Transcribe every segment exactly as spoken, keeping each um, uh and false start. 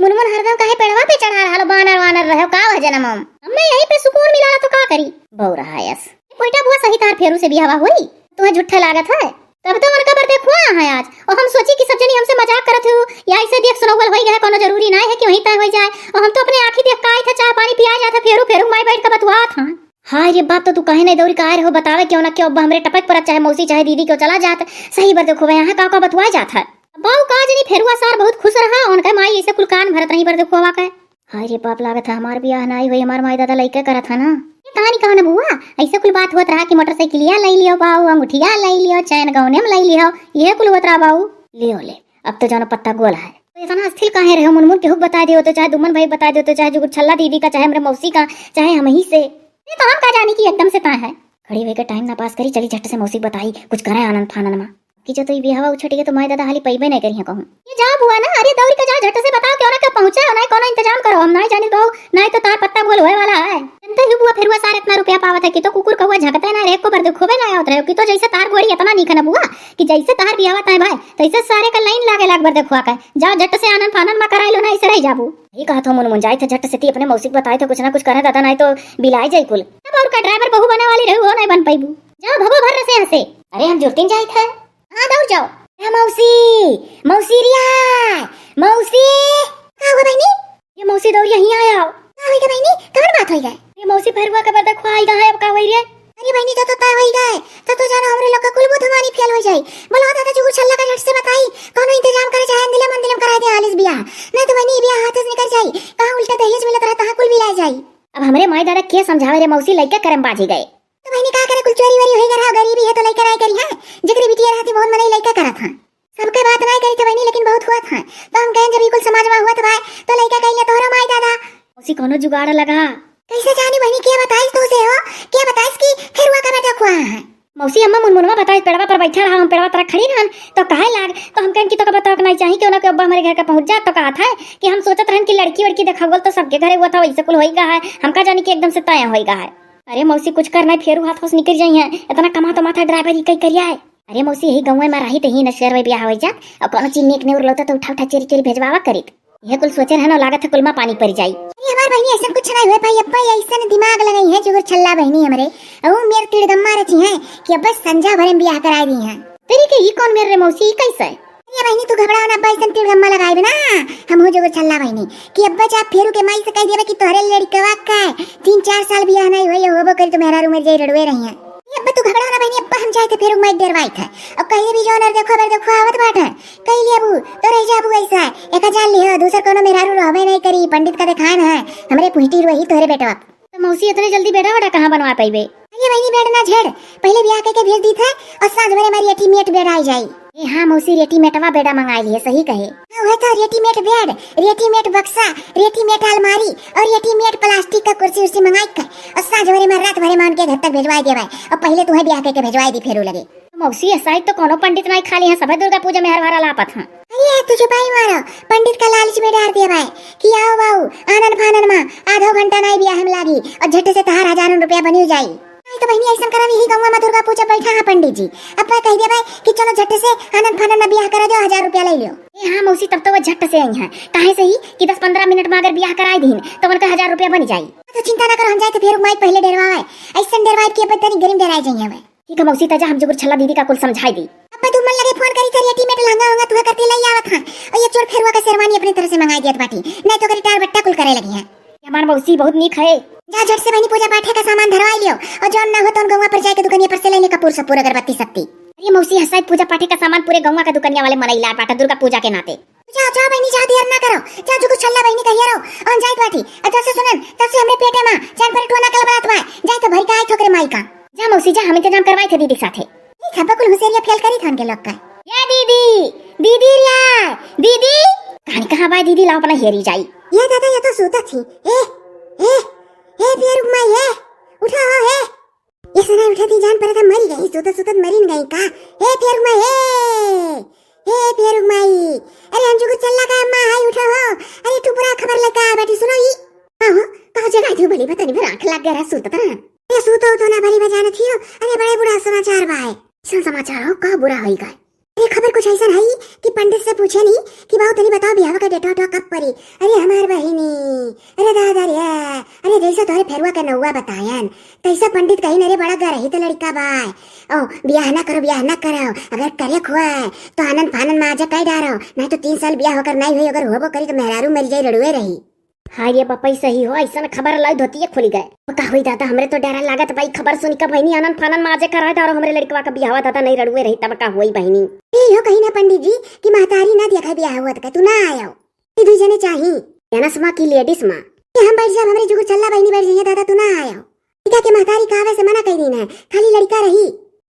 मुनमुन हरदम काहे पेड़वा पे चढ़ा रहल हो, बानर वानर रहो, का वह जनमम? हमें यहीं पे सुकून मिला तो का करी? बौरा है यस। कोइटा बुआ सही तार फेरू से बियाहवा होई? तुम्हें झूठे लागत है। तब तो उनका पर देखुआ है आज। और हम सोची कि सब जनी हमसे मजाक करत हो, या इसे देख सुनौल होई गए, कोनो जरूरी ना है कि वहीं तय होई जाए। और हम तो अपने आँखी देख के आई था, चाय पानी पिया जाता, फेरू, फेरू माई बैठ के बतुआत हाँ। हाय रे बाप, तो तू काहे नहीं दौड़ी के आए रहो बतावे, क्यों ना क्यों अब हमरे टपक परत, चाहे मौसी चाहे दीदी क्यों चला जात। सही बर देखो, यहाँ का का बतुआ जात है। बाऊ का जनी फेरुआ सार बहुत खुश रहा, उनका माई ऐसे कुल कान भरत रही बर देखो हवा के। हाय रे बाप, लागत है हमार बियाह नाई होई, हमार माई दादा लइके करत है ना। ये कहानी कहो ना बुआ, ऐसे कुल बात होत रहा कि मोटरसाइकिलिया लई लियो बाऊ, अंगूठिया लई लियो, चैन गौने में लई लियो, ये कुल होत रहा बाऊ। लियो ले, अब तो जानो पत्ता गोल है। तो इतना अस्थिर काहे रहे हो मुनमुन, केहू के बताई दियो तो, चाहे दुमन भाई बताई दियो तो, चाहे जुगुर छल्ला दीदी का, चाहे हमरे मौसी का, चाहे हम ही से। ये तो हम का जानी कि एकदम से तय है। खड़ी होई के टाइम ना पास करी, चली झट से मौसी के बताई, कुछ करे आनंद फानंद मा। कि जो तो ई बियाहवा उछटी के तो माई दादा हाली पइबे नहीं करिहैं कहूँ। ये जाओ बुआ ना, अरे दौड़ी के जाओ, झट से बताओ क्यों ना के पहुँचे हो, नहीं कोनो इंतजाम करो, हम नहीं जानी बहू, नहीं तो तार पत्ता गोल होए वाला है। जनते ही बुआ फेरुआ सार इतना रुपया पावत है कि तो कुकुर कौआ झकते ना रहे, को बर देखोबे ना आवत रहे कि तो जैसे तार गोड़ी इतना नीक है ना बुआ कि जैसे तार बियाहवा तय भाई तैसे सारे का लाइन लागे लाग बर देखुआ के। जाओ झट से आनंद फानंद मा कराई लो ना, ऐसे रह जाबू। यही कहा था मुनमुन, जाए थे झट से ती अपने मौसी के बताए थे कुछ ना कुछ करे दादा, नहीं तो बिलाए जाई कुल। अब और का ड्राइवर बहू बने वाली रहू हो, नहीं बन पाईबू। जाओ भगो भर से यहाँ से। अरे हम जुरतीन जाए थे। हाँ, दौड़ जाओ। ए मौसी, मौसी रिया, मौसी। का हुआ बहनी? ये मौसी दौड़ यहीं आया हो। का होई गे बहनी? कवन बात होई गे? ये मौसी फेरुआ के बदे खुआई गा है, अब का होई रे? अरे बहनी, तो तो तय होई गे, तो तो जानो हमरे लोग का कुल बुधवानी फेल हो जाई। बोलो दादा जुगुर छल्ला का झट से बताई, कोनो इंतजाम करे चाहे अंदिलम अंदिलम करा दे हालिस बियाह, नहीं तो बहनी बियाह हाथ से निकल जाई। कहाँ उल्टा दहेज मिलत रहा, तहाँ कुल बिलाए जाई। अब हमरे माई दादा के समझावे रे मौसी, लइका करम बाझी गए। तो बहनी का करे, कुल चोरी वोरी होई गे रहा, गरीबी है तो लइका नहीं करी है। जेकरी बिटिया रहती बहुत मनई लइका करत हैं। सबके बात नहीं करी थे बहनी, लेकिन बहुत हुआ था। तो हम कहें जब ई कुल समाज में हुआ था भाई, तो लइका कही ले तोहरो माई दादा। मौसी कोनो जुगाड़ लगा। कैसे जानी बहनी, के बताइस तो से हो, के बताइस कि फेरुआ का बेटा खुआ है। मौसी अम्मा मुनमुनवा बताइस, पेड़वा पर बैठा रहा, हम पेड़वा तरफ खड़ी रहन, तो कहे लाग, तो हम कहें कि तो का बताओ कि नहीं चाहिए, क्यों ना कि अब्बा हमरे घर का पहुँच जा, तो कहा था कि हम सोचत रहन कि लड़की वड़की देखावल तो सबके घरे हुआ था, वैसे कुल होई गा है, हमका जानी कि एकदम से तय होई गा है। अरे मौसी, कुछ करना है, फेरू हाथ होस निकल जाई है। इतना कमा तो माथा ड्राइवर ही कई करिया है। अरे मौसी, यही गाँव में रही तो ही न शेर में ब्याह हो जा, और कोनो चीज नीक नेउर लौटा तो उठा उठा चोरी चोरी भेजवावा करीत। यह कुल सोचे रहन, लागत है कुल मा पानी पड़ जाई। अरे हमार बहनी, ऐसा कुछ नहीं हुए भाई, अब्बा ये ऐसा दिमाग लगाई है जुगुर छल्ला बहनी हमरे, और मेर तिड़गम्मा रची है कि अब्बा संझा भरे में ब्याह कराई दी है। तेरी के ई कौन मेर रे मौसी, ई कैसे? अरे बहनी, तू घबरा ना, अब्बा ऐसन तिड़गम्मा लगाइबे ना, हम हो जुगुर छल्ला बहनी, कि अब्बा जा फेरू के माई से कह देबे कि तोहरे लड़कवा का तीन चार साल बियाह नहीं होई, होबो करी तो मेहरारू मर जाई, रड़ुए रही है। ए अब्बा, तू घबरा ना बहनी, अब्बा हम जाए थे फेरू माई डेरवाई थे। अब कहिए भी जौन अर देखो, अबर देखो आवत बाटे, कह लिया बू, तो रह जाबू ऐसा, एक जान लियो, दूसर कोनो मेहरारू रहबे नहीं करी, पंडित का देखान है, हमरे पुष्टि रोही तोहरे बेटवा। तो मौसी, इतने जल्दी बेड़ा वड़ा कहाँ बनवा पाइबे? अरे बहनी, बेड ना झेड़, पहले ब्याह करके भेज दी थे और सांझ भरे हमारी रेडीमेड बेड आई जाई। ए हाँ मौसी, रेडीमेडवा बेडा मंगाई लिए, सही कहे। हाँ, वह तो रेडीमेड बेड, रेडीमेड बक्सा, रेडीमेड अलमारी और रेडीमेड प्लास्टिक का कुर्सी उर्सी मंगाई के और सांझ भरे में, रात भरे में उनके घर तक भेजवाई दे भाई। और पहले तुम्हें ब्याह करके भेजवाई दी फेरू लगे। मौसी, ये साइड तो कोनो पंडित नहीं खाली है, सभे दुर्गा पूजा में हर भरा लापत हैं। अरे यार, तू चुपाई मारो, पंडित का लालच में डार दिया भाई कि आओ बाऊ, आनन फानन मा आधो घंटा नहीं ब्याह में लागी और झट से तहार हजारों रुपया बनी जाई। नहीं तो बहनी, ऐसा करा, यही गाँव में दुर्गा पूजा बैठा है पंडित जी, अब मैं कह दिया भाई कि चलो झट से आनन फानन मा ब्याह करा दो, हजार रुपया ले लियो। ए हाँ मौसी, तब तो वो झट से आई हैं, काहे से ही कि दस पन्द्रह मिनट में अगर ब्याह कराई दीन तो उनका हजार रुपया बनी जाई। तो चिंता ना करो, हम जाए तो फेरू माई पहले डेरवावे, ऐसा डेरवाई कि अब तनी गरीब डेराई जाइए हमें। ठीक है मौसी, तजा हम जुगुर छल्ला दीदी का कुल समझाई दी। अब्बा तू मन लगे फोन करी थे, रेडीमेड लहंगा होंगा तुहे करती लई आवत हैं। और ये चोर फेरुआ का शेरवानी अपनी तरह से मंगाई दियत बाटी, नहीं तो करी टार बट्टा कुल करे लगी हैं। ये हमार मौसी बहुत नीक है। जा झट से बहनी पूजा पाठे का सामान धरवाई लियो और जौन ना हो तो उन गौवा पर जाए के दुकानिया पर से लेने कपूर सपूर अगरबत्ती सत्ती। अरे मौसी, हंसाई पूजा पाठे का सामान पूरे गौवा का दुकानिया वाले मनई लाए बाटा दुर्गा पूजा के नाते। जाओ, जाओ बहनी, जाओ, देर ना करो। जाओ, जुगुर छल्ला बहनी कहिया रहो। और जाइत बाटी। और जब से सुनन, तब से हमरे पेटे में जान पर टोना कलबलात बा। जाए तो भरी का आए ठोकरे माई का। जा मौसी जा, हम इंतजाम करवाई थे दीदी साथे। ई सब कुल हुसेरिया फेल करी थान के लोग का। ये दीदी, दीदी रिया, दीदी। कहानी कहाँ बा दीदी, लाओ अपना हेरी जाई। ये दादा, ये तो सूता थी। ए, ए, ए, फेर माई, ए, उठा हो, ए। ये सना उठा थी, जान पर था मरी गई, सूतत सूतत मरी न गई का? ए फेर माई, ए, ए फेर माई। अरे अंजू को चल्ला का अम्मा, हाय उठा हो। अरे तू बुरा खबर लेकर आ बैठी, सुनो ई। हाँ हो, कहाँ जगा दू भली, पता नहीं फिर आँख लग गया रहा, सूतत रहा। अरे सूतो तो ना भली बजाना थी हो। अरे बड़े बुरा समाचार बा है। सुन समाचार हो, का बुरा होई गए? अरे खबर कुछ ऐसन है कि पंडित से पूछे नहीं कि बाबू तनी बताओ बियाह का डेटवा वेटवा कब परी। अरे हमार बहिनी, अरे दादा रे, अरे जैसे तोहरे फेरुआ के नौआ बतायन तैसे पंडित कही न रे बड़ा गरहित लड़का बाय। ओ बियाह ना करो, बियाह ना करो, अगर करे हुआ तो आनन फानन में आजा कह डारो, नहीं तो तीन साल बियाह होकर नहीं हुई, अगर होबो करी तो मेहरारू मर जाई रड़ुए रही। हाँ ये बपई सही हो, ऐसन खबर लाई धोतिये खुल गए। का होई दादा, हमरे तो डरा लागत बा ई खबर सुन के बहिनी, आनन फानन में आजे करा डारो हमरे लड़कवा का बियाहवा दादा, नहीं रड़ुए रही तब का होई बहिनी। ए हो कही ना पंडित जी कि महतारी ना देखा बियाह हुआ तो तू ना आयो। ई दुई जने चाही, जेंट्स माँ की लेडीज माँ। कि हम बैठ जाब, हमरे जुगु चल्ला बहिनी बैठ जाइए दादा, तू ना आयो। इका के महतारी का आवे से मना कई दीन है, खाली लड़का रही।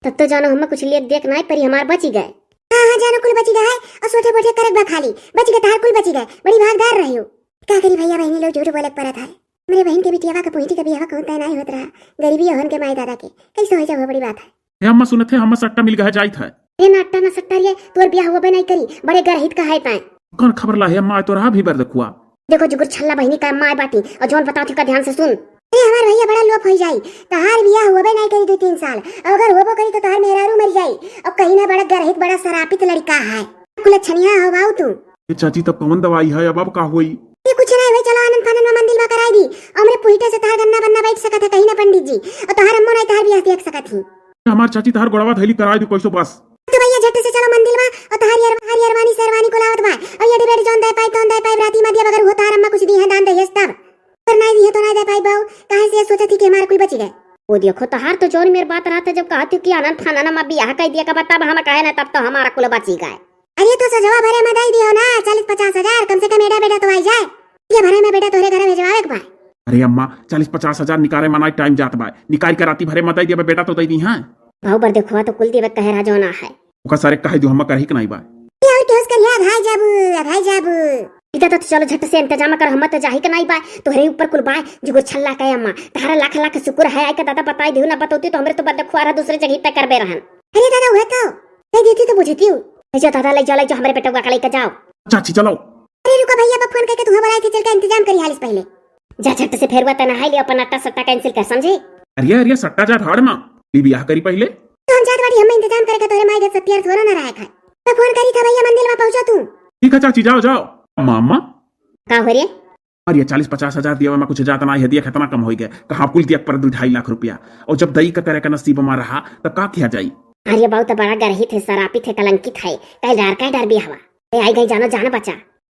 तब तो जानो हमें कुछ लेख देख नाई परी, हमार बची गए। हाँ हाँ जानो कुल बची गए है, और सोठे बोठे करक बा खाली, बची गए तहार कुल बची गए, बड़ी भागदार रही हो। का करी भैया बहिनी लोग झूठ बोले के परत है। हमरे बहिन के बिटियावा के पुहिटी के बियाह कहूँ तय नाई होत रहा, गरीबी ओहन के माई दादा के, कैसे हो जाओ बड़ी बात है। हे अम्मा सुनत है, हमें सट्टा मिल गया है, जाइत है। ए ना अट्टा ना सट्टा रे, तोर बियाह होबे नहीं करी, बड़े गरहित का है ताए। कौन खबर ला है अम्मा, तोर हा भी बर देखुआ। देखो जुगुर छल्ला बहिनी का माय बाटी, और जौन बताओ थी का ध्यान से सुन। ए हमार भैया बड़ा लोप होई जाई, तहार बियाह होबे नहीं करी दो तीन साल, और अगर होबो करी तो तहार मेहरारू मर जाई, और कहीं ना बड़ा गरहित बड़ा सरापित लड़का है। कुल छनिया हो बाऊ तू। ए चाची तब कौन दवाई है, अब अब का होई? ये कुछ नहीं भाई, चलो आनंद फानंद में मंदिर में कराई दी, और हमरे पुहिटे से तहार गन्ना बन्ना बैठ सकत है कहीं ना पंडित जी, और तहार अम्मो नहीं तहार बियाह देख सकत ही। हमार चाची तहार गोड़वा धैली कराई दी कैसो बस। तो भैया झट से चलो मंदिर में, और तहार यार, हरियर वानी शेरवानी को लावत बा, और ये डिबेट जौन दे पाई तौन दे पाई, राती में दिया बगर हुआ तहार अम्मा कुछ दी है दान दे तब, पर नहीं दी है तो नहीं दे पाई बाऊ, काहे से ये सोचत ही कि हमार कुल बची गए। वो देखो तहार तो जौन मेर बात रहत है, जब कहत हो कि आनंद फानंद में बियाह कह दिया का बता हम कहे ना, तब तो हमारा कुल बची गए। अरे तो सजवा भरे में दई दियो ना, चालीस पचास हजार, कम से कम एडा बेडा तो आई जाए। ये भरे में बेटा तोहरे घरे भेजवावे के बा। अरे अम्मा, चालीस पचास हजार निकारे मनाई टाइम जात बा, निकाल के राती भरे में दई दिया बेटा तो दई दी है। भाऊ बर देखुआ तो कुल देवे कहे राजो ना है। ओका सारे कहे दो हम करही के नहीं बा। ये और केहू से करिया अघाई जाबू, अघाई जाबू। इधर तो चलो झट से इंतजाम कर, हम तो जाही के नहीं बा, तोहरे ऊपर कुल बा, जुगुर छल्ला के अम्मा, तहारा लाख लाख शुक्र है, आई के दादा बताई देहु ना, बतौती तो हमरे तो बद खुआर है, दूसरे जगह तय करबे रहन। अरे दादा, उहे तो। ले देती तो बुझती हूँ। ले जाओ दादा, ले जाओ, ले जाओ, हमरे बेटवा का लेके जाओ। चाची, चलो। अरे रुको भैया, बा फोन करके तुम्हें बुलाई थी, चल के इंतजाम करी हालिस पहले। जा झट से फेरुआ त नहाई ले, अपन अट्टा सट्टा cancel कर, समझे? अरे, अरे, सट्टा जा भाड़ मा, ई बियाह करी पहले। तो हम जात बाड़ी, हम इंतजाम करे के तोरे माई के सत्यार थोड़ा ना रहे खाए। तो फोन करी था भैया, मंदिर में पहुँचो तू। ठीक है चाची, जाओ, जाओ। मामा। का हो रे? अरे, चालीस पचास हजार दिया, मैं कुछ जात ना है, दिया कितना कम हो गया, कहाँ कुल दिया पर दो ढाई लाख रुपया, और जब दई का करे का नसीब मा रहा, तब का किया जाई? अरे, बहुत बड़ा गरहित है, सरापित है, कलंकित है, कह डार, कह डार बियाहवा। ए, आई गई, जानो, जानो बचा।